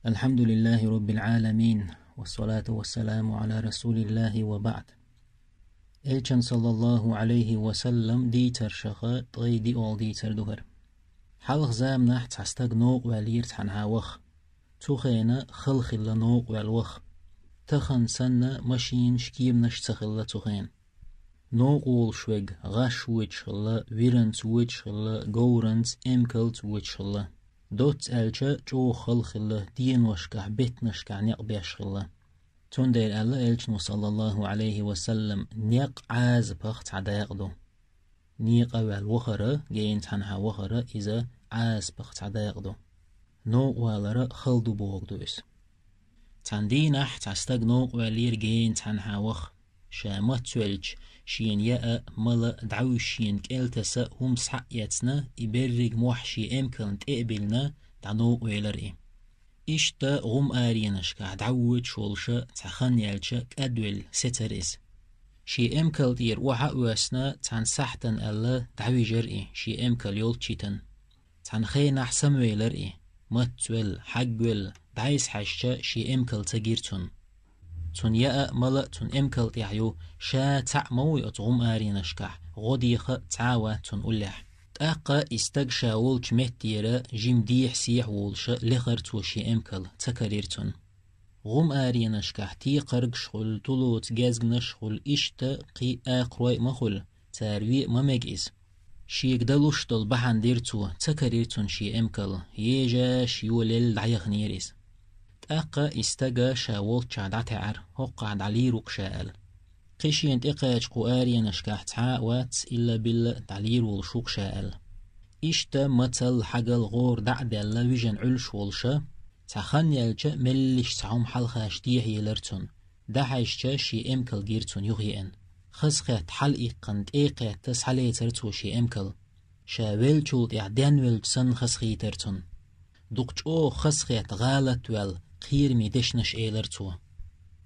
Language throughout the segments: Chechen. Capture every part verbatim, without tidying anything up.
الحمد لله رب العالمين، والصلاة والسلام على رسول الله وبعد. Элчан, саллаллаху алейхи ва саллам, дийцаршаха ткъе диъолгӀа дийцар ду хӀара. Хьалха заманахь цхьа стаг новкъа ваьллера цхьанхьа ваха. Цу хенахь хала хилла новкъа ваьлла ваха. Тахан санна машинаш, кеманаш ца хилла цу хенахь. Новкъа волуш верг гӀаш воьдуш хилла, виранца воьдуш хилла, говранца, эмкалца воьдуш хилла. Доцца аьлча, чӀогӀа хала хилла, деношкахь, беттанашкахь некъ беш хилла. Цундела аьлла Элчано, саллаллаху алейхи ва саллам: «Некъ Ӏазапах цхьа дакъа ду». Некъа ваьлла вахар, гена цхьанхьа вахар, иза Ӏазапах цхьа дакъа ду. Новкъа валар хала ду бохург ду иза. Цхьана дийнахь цхьа стаг новкъа ваьллера гена цхьанхьа ваха. Ша мацвелча, шена яа, мала, дӀавуьйш шена кӀел таса хӀума схьа а эцна, и берриг мохь шен эмкална тӀе а биллина, дӀа новкъа велар и. Иштта гӀум-аренашкахь дӀавоьдуш волуша цхьа хан яьлча кӀадвелла сецар иза. Шен эмкал тӀера охьа а воьссина, цхьана сахьтана аьлла дӀавижар и, шен эмкал йолчу йитина. Цхьана хенахь самавелар и, мацвелла, хьагвелла, дӀайса хьаьжча, шен эмкал ца гира цунна. Цунна яа а, мала а цунна эмкал тӀехь ю, ша цхьаъ ма вуй оцу гӀум-аренашкахь, гӀо деха а цхьа а вац цунна уллехь. ТӀаккха и стаг ша волчу меттера жима дехьа-сехьа волуша лехара цо шен эмкал, ца карира цунна. ГӀум-аренашкахь текхаргаш хуьлу, тулуца гезгнаш хуьлу, иштта кхин а акхарой а ма хуьлу, цара вен а ма мега иза. Шега далуш долу бахьана дира цо, ца карира цунна шен эмкал, ежаш йолаелла дӀаяханера иза. ТӀаккха и стага ша волччахь дӀатаьӀара, хӀокхахь дӀалийр ву-кх ша аьлла. Кхин шена тӀекхача кху аренашкахь цхьа а вац, илла-билла дӀалийр волуш ву-кх ша аьлла. Иштта мацалла, хьагалла, гӀора дӀа а даьлла, вижина Ӏуьллуш волуша, цхьа хан яьлча, меллаша цхьа хӀума хьалхаш дехьаелира цунна. ДӀахьаьжча, шен эмкал гира цунна юхаеана. Хазахетта хьалаиккхина, тӀе а кхетта, схьалецара цо шен эмкал. Ша веллачул тӀаьхьа денвеллачу санна хазахийтара цунна. Дукха чӀогӀа хазахетта, гӀалат ваьлла, кхераме дешнаш элара цо: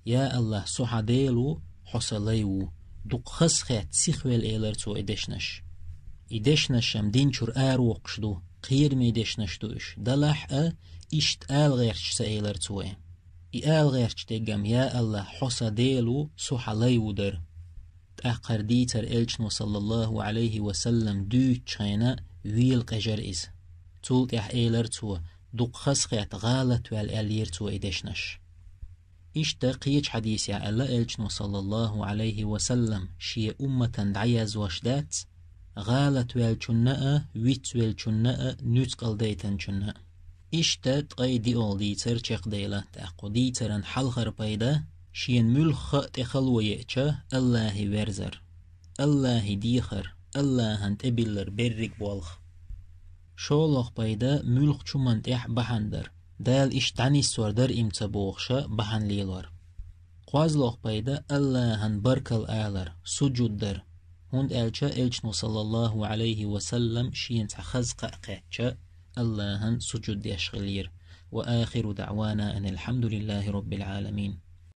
«Я АллахӀ, со хьан Дела ву, хьо сан лай ву». Дукха хазахетта, сихвелла элара цо и дешнаш. И дешнаш-м динчуьра аравоккхуш ду, кхераме дешнаш ду уьш, делахь а, иштта ала гӀерташ ца элара цо и. И ала гӀерташ дерг-м: «Я АллахӀ, хьо сан Дела ву, со хьан лай ву» дара. ТӀаккха хӀара дийцар Элчано, саллаллаху алейхи ва саллам, дуьйцучу хенахь вела къежара иза. Цул тӀаьхьа элара цо: «Дукха хазахетта, гӀалат ваьлла», аьллера цо и дешнаш. Иштта кхечу хьадисехь аьлла Элчано, саллаллаху алейхи ва саллам, шен умматана дӀаязъеш дац гӀалат ваьллачунна а, вицвеллачунна а, нуьцкъала дайтинчунна а. Иштта ткъе диъолгӀа дийцар чекхдайла, тӀаккха кху дийцаран хьалхара пайда: шена муьлхха а тӀе хало еача, АллахӀе верзар, АллахӀе дехар, АллахӀан тӀебиллар берриг болх. ШолгӀа пайда: муьлххачу хӀуманна тӀехь бахьана дар, Дала иштта дӀаниссор дара-м ца бохуша бахьана лелор. КхозлагӀа пайда: АллахӀан баркалла алар, сужуд дар, хӀунда аьлча Элчано, саллаллаху алейхи ва саллам, шена цхьа хаза кхаъ кхаьчча, АллахӀан сужуд деш хиллера. Ва ахиру даъвана анил хьамдулиллахи роббил Ӏаламин.